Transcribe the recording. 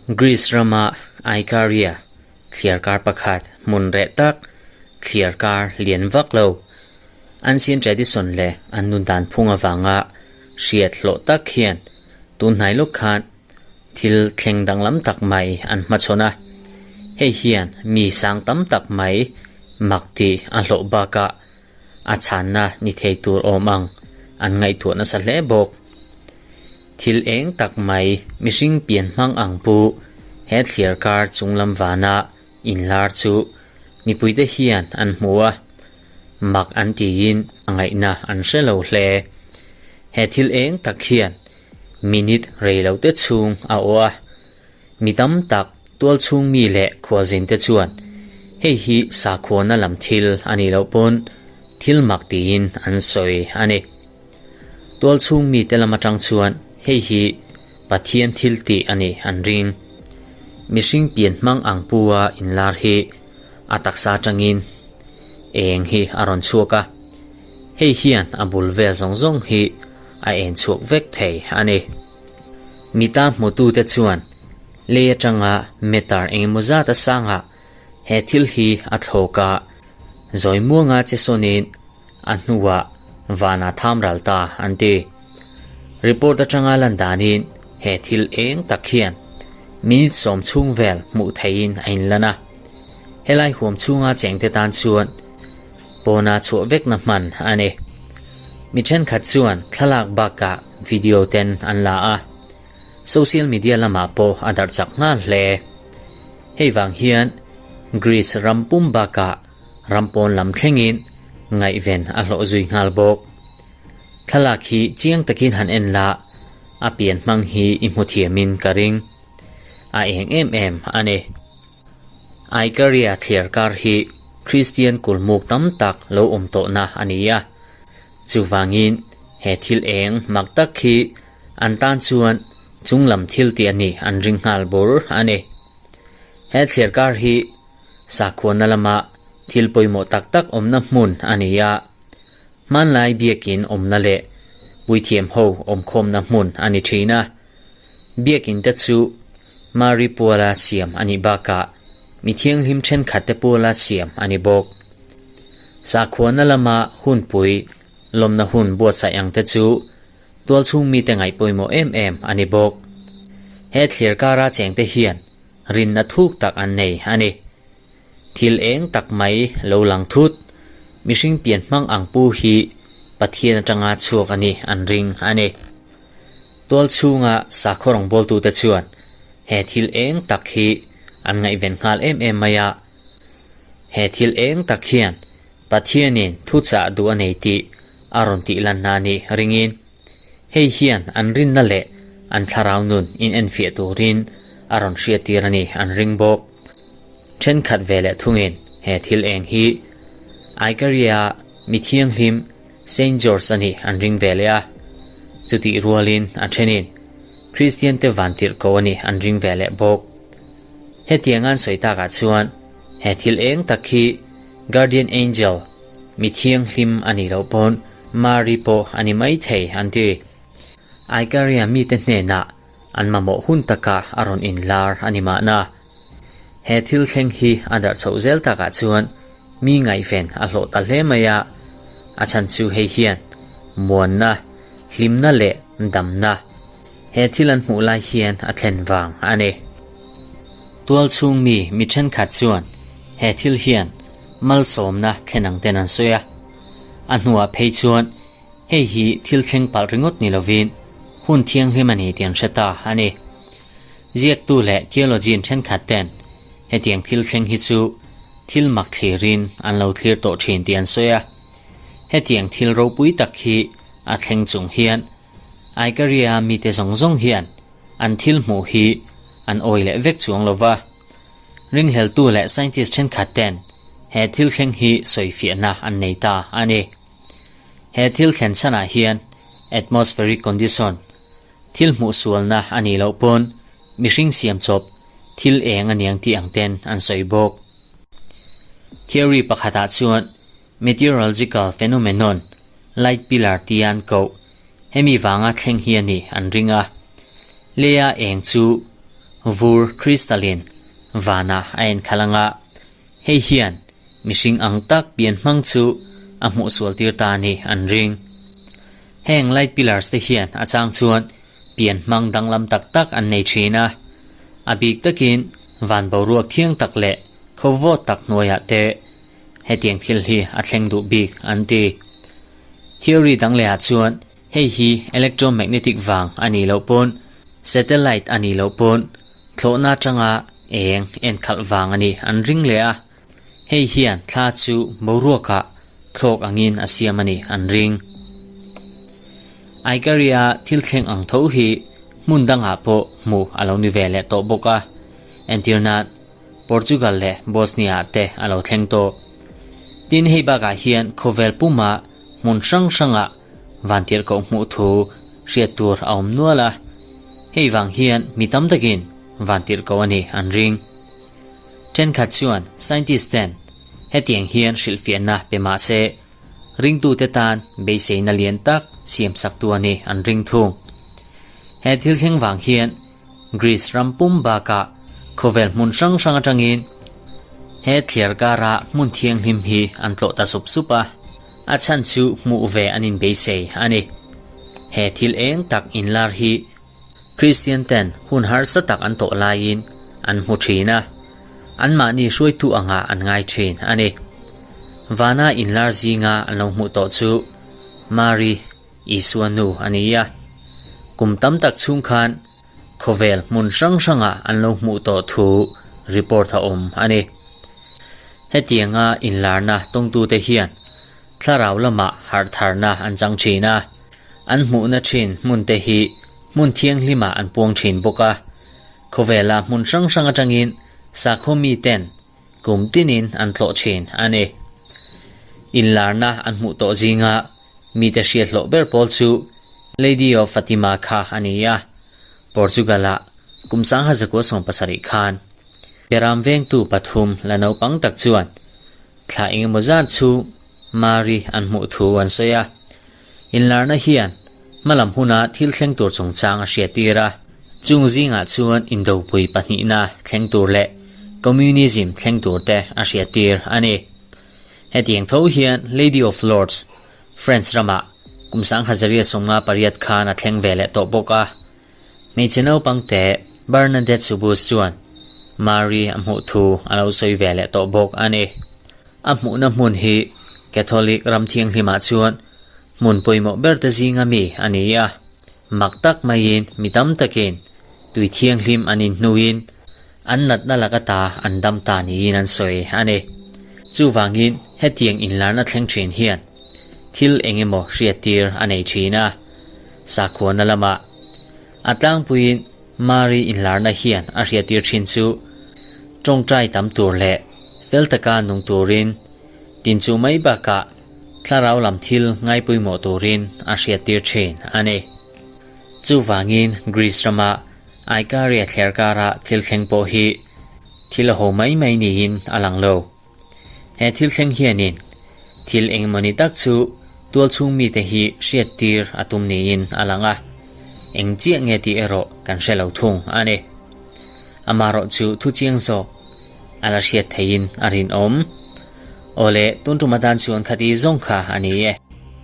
Greece rama Ikaria thliarkar pakhat hmun reh tak, thliarkar lian vak lo, ancient tradition leh an nun dan phung avanga hriat hlawh tak hian tun hnai lawk khan thil thleng danglam tak mai an hmachhawn a. Hei hian mi sang tam tak mai mak tih a hlawh bakah a chhanna ni thei tur awm ang an ngaihtuah nasa hle bawk. Thil eng tak mai mihring pian hmang ang pu he thliar kar chunglam vana inlar chu mipuite hian an hmu a, mak an tiin a ngaihna an hre lo hle. He thil eng tak hian minute rei lo te chhung a awh a, Mi tam tak tualchhung mi leh khualzinte chuan hei hi sakhuana lam thil a nih loh pawn thil mak tiin an sawi a ni. Tualchhung mite lam atang chuan hei hi Pathian thil tih a nih an ring. Mihring pian hmang ang pua inlar hi a taksa atangin eng hi a rawn chhuak a, hei hian a bul vel zawng zawng hi a en chhuak vek thei a ni. Mita hmutute chuan lei atanga meter engemaw zat a sangah he thil hi a thlawk a, zawi muanga che sawnin a hnuah vanah tham ral ta an ti. Report atanga lan danin he thil eng tak hian minute sawm chhung vel hmuh theihin a inlan a, helai huam chhunga chengte tan chuan pawna chhuah vekna hman a ni. Mi thenkhat chuan thlalak bakah video ten an la a, social media lamah pawh a darh chak nghal hle. Hei vang hian Greece ram pum bakah ram pawn lam thlengin ngaihven a hlawh zui nghal bawk. Thlalak hi chiang takin han en la, a pian hmang hi i hmu thiamin ka ring. A eng em em a ni. Aikaria thliar kar hi Kristian kulmuk tam tak lo awm tawhna a ni a. Chuvangin he thil eng mak tak hi an tan chuan chunglam thil tih a nih an ring nghal bur a ni. He thliar kar hi sakhuana lama thil pawimawh tak tak awmna hmun a ni a. Hmanlai biakin awmna leh puithiam ho awmkhawmna hmun a ni thin a. Biakin te chu Mari puala siam a nih bakah mi thianghlim thenkhat te puala siam a ni bawk. Sakhuana lama hunpui lawmna hun buatsaih ang te chu tualchhung mite ngaih pawimawh em em a ni bawk. He thlir kara chengte hian rinna thuk tak an nei a ni. Thil eng tak mai lo lang thut, mihring pian hmang ang pu hi Pathian atanga chhuak a nih an ring a ni. Tual chhunga sakhaw rawngbawltute chuan he thil eng tak hi an ngaihven nghal em em mai a. He thil eng tak hian Pathianin thuchah duh a nei tih a rawn tih lanna a nih ringin hei hian an rinna leh an thlarau nun inenfiah turin a rawn hriattir a nih an ring bawk. Thenkhat ve leh thungin he thil eng hi Ikaria mi thianghlim Saint George a nih an ring ve leh a, chutih rualin a thenin Kristian te vantirh ko a nih an ring ve leh bawk. Hetiang an sawi takah chuan he thil eng tak hi Guardian Angel, mi thianghlim a nih loh pawn Mary pawh a ni mai thei an ti. Ikaria mite hnenah an mamawh hun takah a rawn inlar a ni mahna. He thil thleng hi a darh chhoh zel takah chuan mi ngaihven a hlawh ta hle mai a, a chhan chu hei hian muanna, hlimna leh damna he thil an hmuh lai hian a thlen vang a ni. Tual chhung mi mi thenkhat chuan he thil hian malsawmna thlen ang ten an sawi a, a hnuah phei chuan hei hi thil thleng palh ringawt ni lovin hun thianghlim a ni tih an hre ta a ni. Ziaktu leh theologian thenkhat ten hetiang thil thleng hi chu thil mak thlirin an lo thlir tawh thin tih an sawi a. Hetiang thil ropui tak hi a thleng chung hian Ikaria mite zawng zawng hian an thil hmuh hi an awi leh vek chuang lo va. Ringhleltu leh scientist thenkhat ten he thil thleng hi sawifiahna an nei ta a ni. He thil thlen chhanah hian atmospheric condition, Thil hmuh sualna a nih loh pawn mihring siam chawp thil eng a niang tih ang ten an sawi bawk. Theory pakhatah chuan meteorological phenomenon, light pillar tia an koh, hemi vanga thleng hi a nih an ring a. Leia eng chu vur crystal-in vanah a enkhalh ang a, hei hian mihring ang tak pian hmang chu a hmuh sual tir ta a nih an ring. Heng light pillars te hian a chang chuan pian hmang danglam tak tak an nei thin a, a bik takin van boruak thiang tak leh khaw vawt tak hnuaiah te hetiang thil hi a thleng duh bik an ti. Theory dang lehah chuan Hei hi electromagnetic vang a nih loh pawn, satellite a nih loh pawn, thlawhna atanga eng en khalh vang a nih an ring leh a. Hei hian thla chu boruakah thlawk angin a siam a nih an ring. Aikaria thil thleng ang tho hi hmun dangah pawh hmuh a lo ni ve leh tawh bawk a. Entirna'n Portugal leh Bosnia-ah te a lo thleng tawh. Tin, hei bakah hian khawvel puma hmun hrang hrangah Vantirhkoh hmuh thu hriat tur a awm nual a, hei vang hian mi tam takin vantirhkoh a nih an ring. Thenkhat chuan scientist ten hetiang hian hrilhfiahna pe mah se, ringtute tan beiseina lian tak siamsaktu a nih an ring thung. He thil thleng vang hian Greece ram pum bakah khawvel hmun hrang hrang atangin he thliar kara hmun thianghlim hi an tlawh ta sup sup a, a chhan chu hmuh ve an inbeisei a ni. He thil eng tak inlar hi Kristian ten hun harsa tak an tawh laiin an hmu thin a, anmahni hruaitu angah an ngai thin a ni. Vana inlar zinga an lo hmuh tawh chu Mari Isua nu a ni a, kum tam tak chhung khan khawvel hmun hrang hrangah an lo hmuh tawh thu report a awm a ni. Hetianga inlarna tawngtute hian thlarau lamah harhtharna an chang thin a, an hmuhna thin hmunte hi hmun thianghlimah an puang thin bawk a. Khawvela hmun hrang hrang atangin sakhaw miten kum tinin an tlawh thin a ni. Inlarna an hmuh tawh zinga mite hriat hlawh ber pawl chu Lady of Fatima kha a ni a, Portugal-ah kum 1970 khan Beram vengtu pathum la naupang tak chuan thla engemaw zat chhung Mari an hmuh thu an sawi a. Inlarna hian hmalam huna thil thleng tur chungchang a hriattir a, chung zingah chuan indopui pahnihna thleng tur leh communism thleng tur te a hriattir a ni. Hetiang tho hian Lady of Lourdes, France ramah kum 1958 khan a thleng ve leh tawh bawk a. Hmeichhe naupang te Bernadette Soubus chuan Mari a hmuh thu a lo sawi ve leh tawh bawk a ni. A hmuhna hmun hi Catholic ram thianghlimah chuan hmun pawimawh ber te zinga mi a ni a. Mak tak maiin mi tam takin tui thianghlim an inhnuin an natna laka ta an dam ta niin an sawi a ni. Chuvangin hetiang inlarna thleng thin hian thil eng emaw hriattir a nei thin a. Sakhuana lamah a tlangpuiin Mari inlarna hian a hriattir thin chu tawngtai tam tur leh fel taka nung turin, tin chu mai bakah thlarau lam thil ngaipawimawh turin a hriattir thin a ni. Chuvangin Greece rama Aikaria thler kara thil thleng pawh hi thil a ho mai mai niin a lang lo. He thil thleng hianin thil engmawni tak chu tualchhung mite hi hriattir a tum niin a lang a, eng chiah nge tih erawh kan hre lo thung a ni. Amaherawh chu thu chiang zawk a la hriat theihin a rinawm. Awle, tun tum atan chuan khati zawng kha a ni e.